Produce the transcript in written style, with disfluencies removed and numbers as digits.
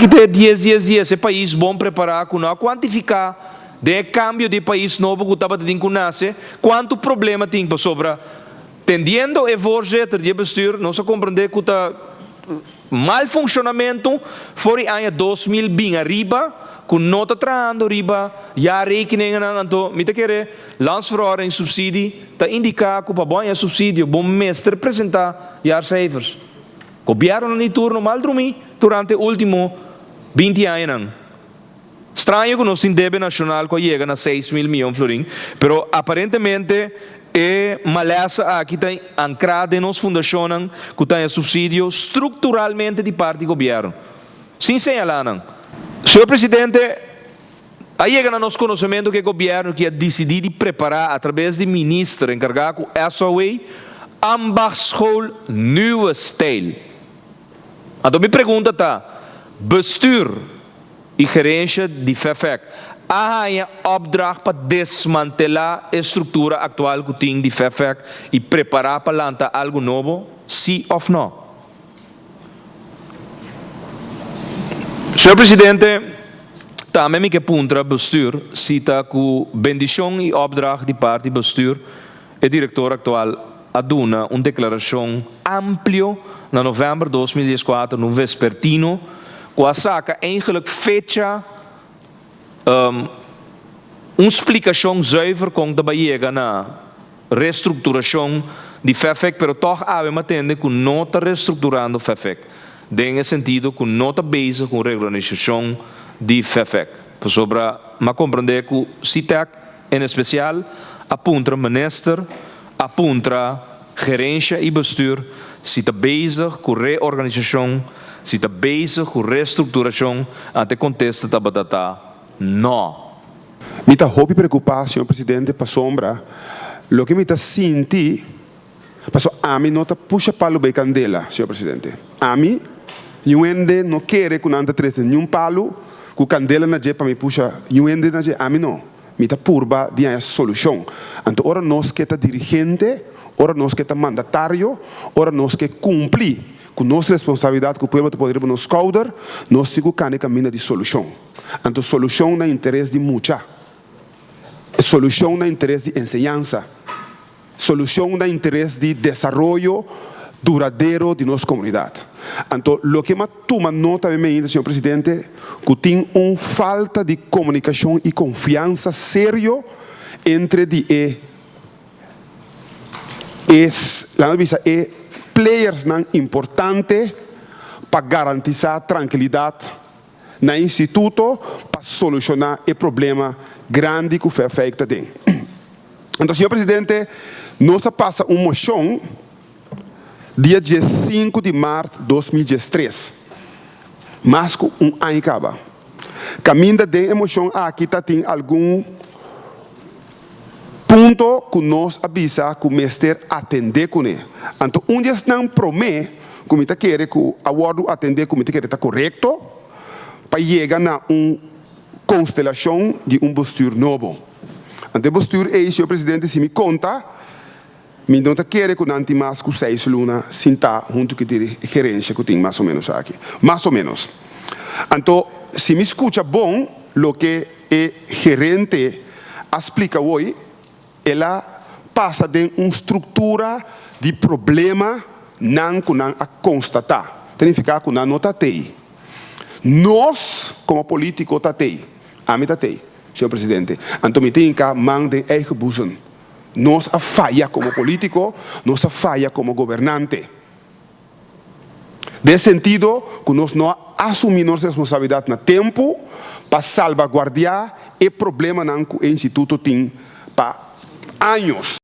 Esaki ta e dies dies dies, e pais bon prepará ku no a kuantifiká den e kambio di e pais nobo ku tabata tin ku nase, kuantu problema tin pasobra tendiendo e voorzitter di e bestuur nos a komprendé ku ta mal funshonamentu for di aña 2000 bin ariba ku no ta trahando riba jaarrekeningennan. Anto mi ta kere Landsverordening subsidie ta indiká ku pa bo haña subsidio bo mester presentá jaarcijfers. Gobièrnunan di turno mal drumí durante e último 20 añanan. Straño ku nos tin debe nashonal ku a yega na 6000 mion florin, pero aparentemente e malesa aki ta ankrá den nos fundashonnan ku ta haña supsidio strukturalmente di parti gobièrnu, sin señalá nan. Señor Presidente, a yega na nos konosementu ku e gobièrnu ki a disidí di prepará atrabes di minister enkargá ku SOA Ambachtsschool Nieuwe Stijl. Anto mi pregunta ta, bestuur i gerensha di FEFEK a haña opdracht pa desmantelá e struktura aktual ku tin di FEFEK i prepará pa lanta algu nobo, sí òf nò? Señor Presidente, tambe mi ke puntra bestuur si ta ku bendishon i opdracht di parti bestuur e direktor aktual a duna un deklarashon amplio na novèmber 2014 na un vespertino ku a saka eigenlik fecha un splikashon zuiver kon ta bai yega na restrukturashon di FEFEK, pero tòg awe mi a tende ku no ta restrukturando FEFEK den e sentido ku no ta bezig ku un reorganisashon di FEFEK, pasobra mi a komprendé ku SITEK en espesial a puntra minister, a puntra gerensha i bestuur si ta bezig ku reorganisashon, si ta bezig ku restrukturashon, anto e kontesta tabata ta nò. Mi ta hopi preokupá, señor presidente, pasobra loke mi ta sinti, pasobra ami no ta pusha palu bay kandela, señor presidente. Ami, niun hende no kere ku nan ta trese niun palu ku kandela na dje pa mi pusha niun hende na dje, ami no. Mi ta purba di haña solushon. Anto ora nos ke ta dirigente, ora nos ke ta mandatario, ora nos ke kumpli ku nos responsabilidat ku pueblo ta pone riba nos skouder, nos tin ku kanda e kaminda di solushon. Anto solushon na interes di mucha, solushon na interes di enseñansa, solushon na interes di desaroyo duradero di nos komunidat. Anto loke m'a tuma nota mi ainda, señor presidente, ku tin un falta di komunikashon i konfiansa serio entre di e e laga mi bisa e playersnan importante pa garantisá trankilidat na e instituto pa solushoná e problema grandi ku Fairfax ta den. Anto, señor presidente, nos a pasa un moshon dia 15 di mart 2013, mas ku un aña kaba. Kaminda den e moshon aki ta tin algun punto ku nos a bisa ku mester atendé kuné. Anto un di esnan promé ku mi ta kere ku a wòrdu atendé ku mi ta kere ta korekto pa yega na un konstelashon di un bestuur nobo. Anto e bestuur ei, señor presidente, si mi konta, mi no ta kere ku nan tin mas ku 6 luna sintá huntu ku e gerensia ku tin mas o ménos aki. Mas o ménos. Anto, si mi skucha bon loke e gerente a splika hoy, el a pasa den un struktura di problemanan ku nan a konstatá. Ta nifiká ku nan no ta tei. Nos komo polítiko ta tei. Ami ta tei, señor presidente. Anto mi tin ka man den eigen boezem. Nos a faya komo polítiko, nos a faya komo gobernante. Den sentido ku nos no a asumí nos responsabilidat na tempu pa salvaguardiá e problemanan ku e instituto tin pa años.